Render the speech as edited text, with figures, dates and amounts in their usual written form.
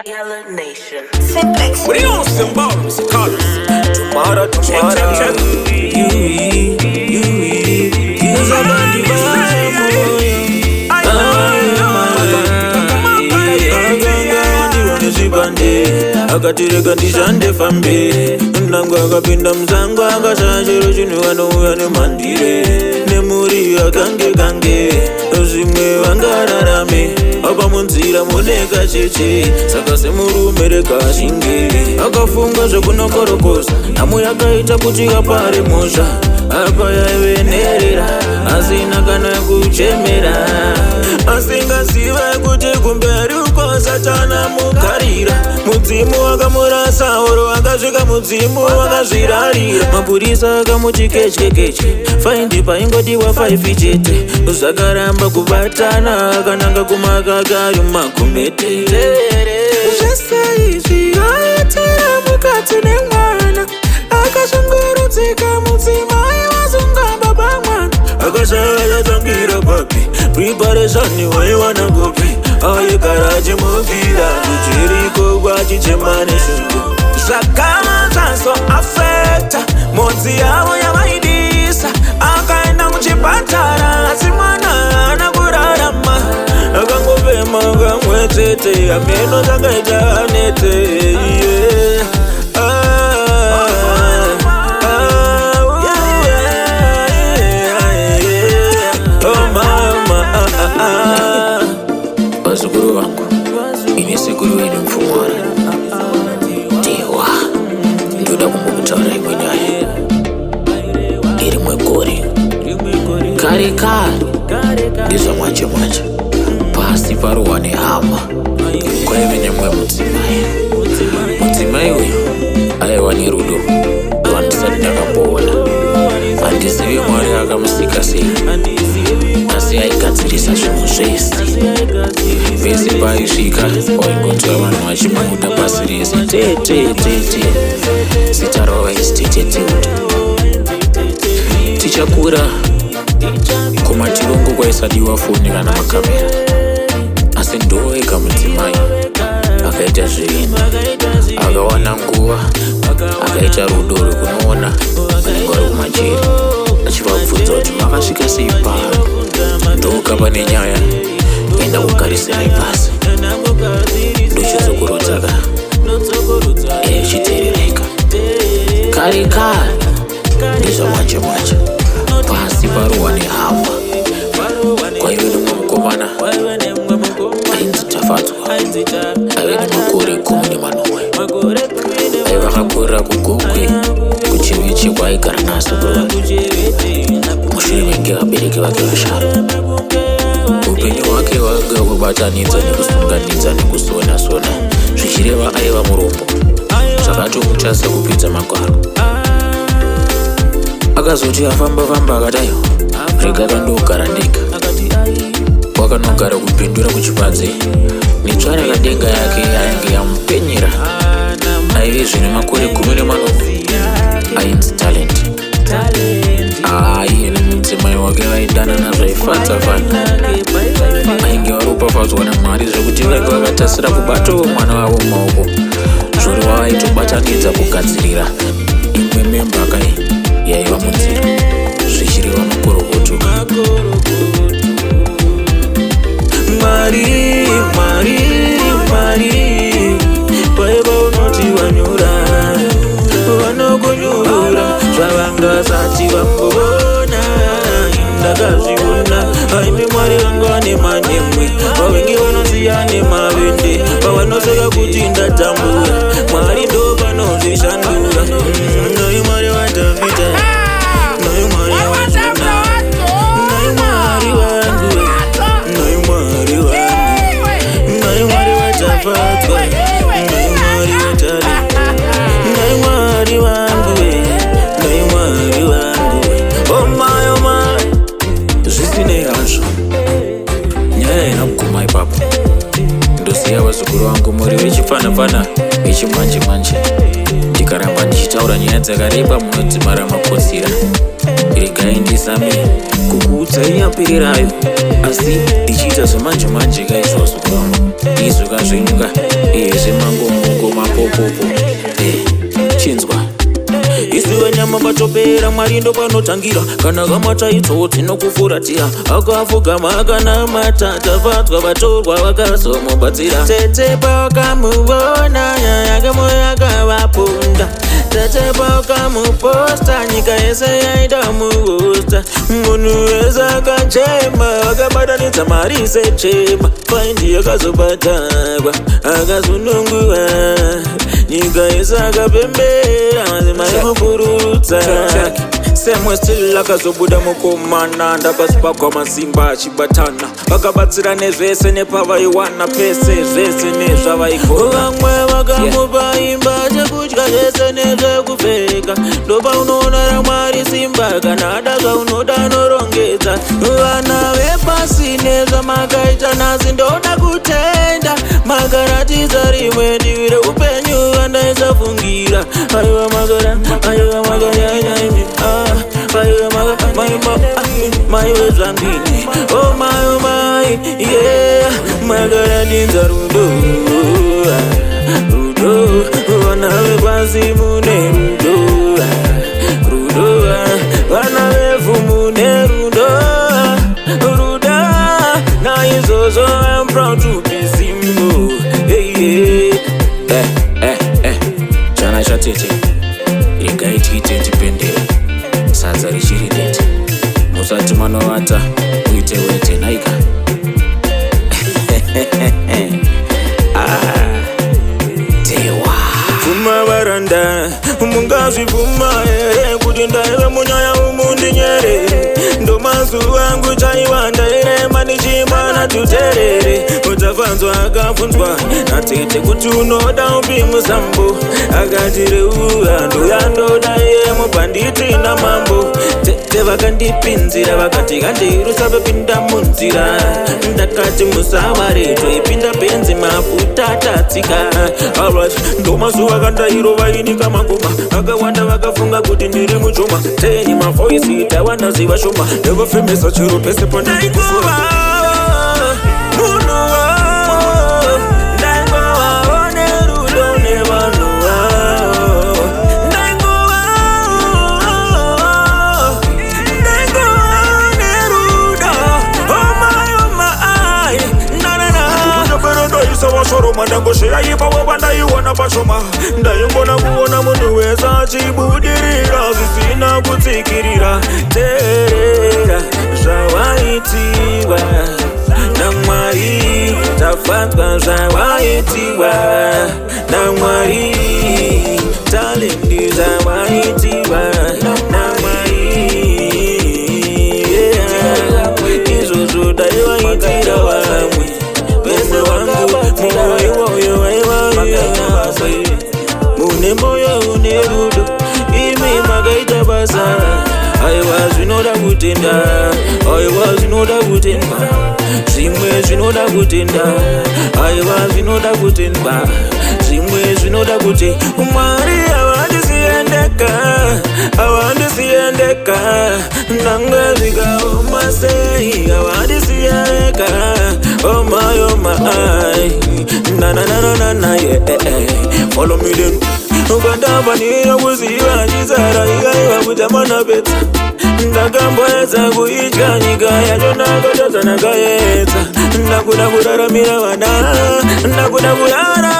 Yellow Nation. Simplex. What do you want, some bars, colors? Tomorrow, Check, check, tomorrow. check. You, you, akatireka ndishande fambe nangu akapinda musango akashaya chero chinhu vanouya nemhandire nemuri akange kange zvimwe vangararame apa munzira mune kacheche saka semurume rekashinge akafunga zvekunokorokoza nhamo yakaita kuti apare mhosva apa yaive nherera asina kana kuchemera asingazive kuti kumberi uko satana mugarira mudzimu wakamurasa oro akasvika mudzimu wakazvirarira mapurisa akamuti ketye ketye faindi paingodiwa 5 chete zvakaramba kubatana akananga kumakakayo makumete zvese izvi aitira mukadzi nemwana akashungurudzika mudzimai wasunga baba mwana akashaya tangira papi preparation waiwana kupi aigara achimubvira kuchiriko kwachichema neshungu Zvakava zvazoafekta mhodzi yavo yavaidisa akaenda muchipatara asi mwana haana kurarama akangofema kamwe chete ameno zvakaita anete yeah. Ah, ah, ooh, yeah, yeah. Oh, mama, ah, ah, ah. Vazukuru vangu, ini sekuru venyu Mfumwara Dehwa, ndoda kumbokutaura imwe nyaya irimwe gore kare kare ndezvamanje manje pasi parohwa nehama kwaive nemumwe mudzimai. Mudzimai uyu aiva nerudo rwandisati ndakamboona. Handizivi Mwari akamusika sei, asi aigadzirisa zvinhu zvese. Pese paaisvika waingonzwa vanhu vachimuda pasi rese. Tete tete, zita ravo vaisi Tete Tilda. Tichakura kumatirongo kwaisadiwa foni kana makamera, asi ndoega mudzimai akaita zvivindi, akawana nguva, akaita rudo rwekunoona vanenge vari kumajeri achivabvunza kuti makasvika sei pano. Ndoka pane nyaya enda kugarisirai pasi ndochidzokorotaka ichiteerereka kare kare ndezvamanje manje pasi parohwa nehama kwaive nemumwe mukomana ainzi Tafadzwa aive nemakore 17 aiva akakurira kuGokwe kuChiveche kwaaigara nasekuru vake mushure menge vabereki vake vashaya. Upenyu hwake hwainge hwekubatanidza nekusunganidza nekusona sona zvichireva aiva murombo zvakatomutadza kupedza magwaro. Akazoti afamba famba akati aiwa rega kandogara ndega. Wakanogara kuBindura kuChipadze netsvarakadenga yake yainge yamupenyera aive zvine makore 17 ainzi Talent. Iye nemudzimai wake vaidanana zvaifadza fana. Vainge varopafadzwa naMwari zvekuti vainge vakatasira kubatawo mwana wavo mumaoko zvoreva vaitobatanidza kugadzirira imwe memba kai yaiva munzira zvichireva makorokoto. Mwari, Mwari, Mwari, paiva unoti wanyura vanokunyurura zvavangasati vamboona ndakazviona aimi Mwari vanga nemanyemwe vavengi vanosiya nemavende pavanoseka kuti ndatambura Mwari ndo panozvishandura Nhai Mwari waDhavhidha Nhai Mwari waJona Nhai Mwari wangu Nhai Mwari wangu Nhai Mwari waTafadzwa Nhai Mwari waTale Nhai Mwari wangu Nhai Mwari wangu Oh my, oh my. Zvisinei hazvo nyaya haina kuguma ipapo. Ndosiya vazukuru vangu muri vechipfanapfana vechimanje manje. Ndikaramba ndichitaura nyaya dzakareba munodzimara makotsira. Regai ndizame kukuudzai yapererayo asi ndichiita zvemanje manje kaizvo vazukuru vangu. Izuka zvenyuka zvemangomongo mapopopo. Chinzwa. Isu venyama vatopera, Mwari ndopanotangira. Kana kamataitso tinokufuratira. Akafugama akanamata, Tafadzwa vatorwa vakazomubatsira. Tete pakamuona yake moyo yakavapunda. Tete pakamuposta nyika yese yaida muhosta. Munhu wese akachema, vakabatanidza mari sechema. Faindi yakazobhadharwa, akazunungurwa. Nyika yese akapembera, mazima ekupururudza. Semwe still akazobuda mukomana, ndakazipakwa masimba achibatana. Vakabatsira nezvese nepavaiwana pese, zvese nezvavaigona. Vamwe vakamupa imba, chekudya zvese nezvekupfeka. Ndopaunoona raMwari simba, kana ada zvaunoda anorongedza. Vana vepasi, nezvamakaita nhasi ndoda kutenda. Makaratidza rimwe divi reupenyu vandaisafungira. Aiwa makara, aiwa makanyanya imi. Ah, aiwa maka maiwe zvandini. Oh my, oh my, yeah. Makaratidza rudo, rudo. Vana vepasi mune rudo, rudo. Vana vevhu mune rudo, rudo. Naizvozvo I'm proud to be Zimbo, hey, yeah. Chana chatete, regai tiite tipendere sadza richiri dete. Musati manovata muite wete naika. Ah, tewa. Pfuma varanda, mungazvibvuma here kuti ndaive munyaya umu ndinyerere? Ndomazuva angu chaiwa ndairema ndichimwana tuterere. Utafanzwa akabvunzwa natete kuti unoda upi musambo, akati reuya ndoyandoda iye mubhanditi namambo. Tete vakandipinzira vakati kandirusapepinda munzira. Ndakati musavare, toipinda benzi mafuta tatsika. Alright, ndomazuva kandairova ini kamangoma. Vakawanda vakafunga kuti ndiri mujoma. Teni mavoisi tawana ziva shoma, ndakafemesa chero pese pandaikuva munhu wavo. Ndaingovawo nerudo nevanhu vavo. Ndaingovawo, ndaingovawo nerudo. Oh my, oh my, na na na. Ndapera ndaisa vashoroma, ndangosheya ipapo pandaiwana pashoma. Ndaingona kuona munhu wese achibudirira zvisina kutsikirira. Teerera zvawaitiwa naMwari, Tafadzwa, zvawaitiwa naMwari, Talendi, zvawaitiwa naMwari. Yeah. Izvozvo daiwaitira vamwe vese wangu, moyo iwoyo waivawe mune moyo une rudo. Imi makaita basa, aiwa zvinoda kutenda, aiwa zvinoda kutendwa. Zvimwe zvinoda kutenda, aiwa zvinoda kutendwa. Zvimwe zvinoda kuti Mwari havandisiyendeka, havandisiyendeka. Nangwe zvikaoma sei, havandisiyeka. Oh my, oh my, na na na na na na, yeah. Follow me then. Ukandafanira kuziva chizara ikaiva kutamana petsa. Ndakamboedza kuidya nyika yacho, ndakatadza, ndakaedza. Ndakuda kuraramira vana, ndakuda kurara.